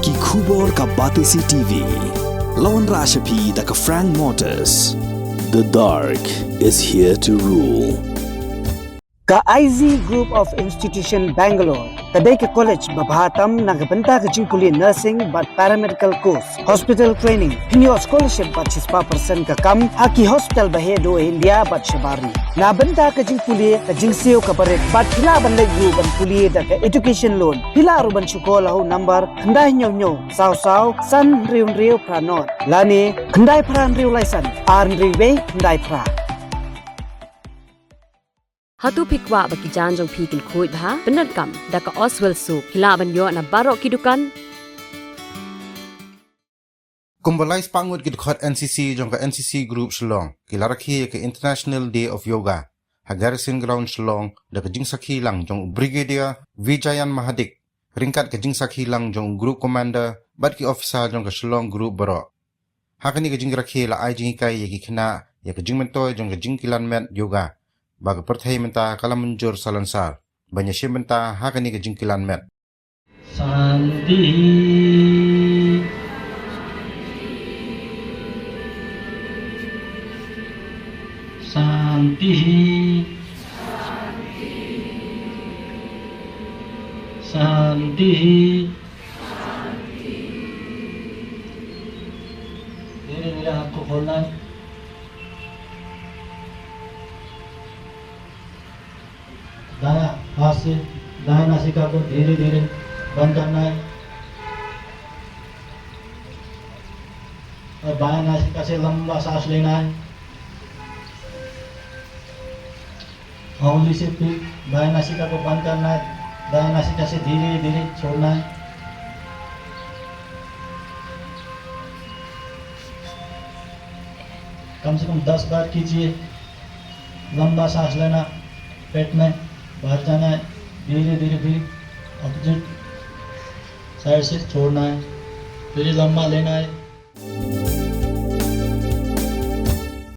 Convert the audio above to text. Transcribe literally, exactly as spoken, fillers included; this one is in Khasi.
Ki khubor ka Batesi T V. La wanrah sha phi da ka Frank Motors. The dark is here to rule. Ka I Z Group of Institution Bangalore ka dei ka college ba bha tam na ka bynta ka jingpule nursing bad paramedical course, hospital training, pynïoh scholarship bad shispah percent ka kam ha ki hospital ba heh duh India bad shabar ri. Na bynta ka jingpule, ka jingsiew kaba rit bad phi lah ban leit ruh ban pule da ka education loan. Phi lah ruh ban shu call ha u number khyndai hynñiew hynñiew saw saw san hynriew hynriew phra nod lane khyndai phra hynriew lai san ar hynriew wei khyndai phra. Hato phi kwah ba ki jaiñ jong phi kin khuid bha? Pyndonkam da ka Oswell Soap. Phi lah ban ïoh na baroh ki dukan. Kumba lai spah ngut ki dkhot N C C jong ka N C C Group Shillong ki la rakhe ïa ka International Day of Yoga ha Garrison Ground Shillong da ka jingsakhi lang jong u Brigadier Vijayan Mahadik ryngkat ka jingsakhi lang jong u Group Commander bad ki officer jong ka Shillong Group baroh. Ha kane ka jingrakhe la ai jinghikai ïa ki khynnah ïa ka jingmyntoi jong ka jingkilan met yoga ba ka pyrthei mynta ka la mynjur salonsar ban ïashim bynta ha kane ka jingkilan met. शांति, शांति, शांति। धीरे धीरे आँख को खोलना है। दायां हाथ से दायां नासिका को धीरे धीरे बंद करना है और बायां नासिका से लंबा सांस लेना है। उंगली से फिर बायां नासिका को बंद करना है, दायां नासिका से धीरे धीरे छोड़ना है। कम से कम दस बार कीजिए। लंबा सांस लेना, पेट में बाहर जाना है, धीरे धीरे फिर अपोजिट साइड से छोड़ना है, फिर लंबा लेना है।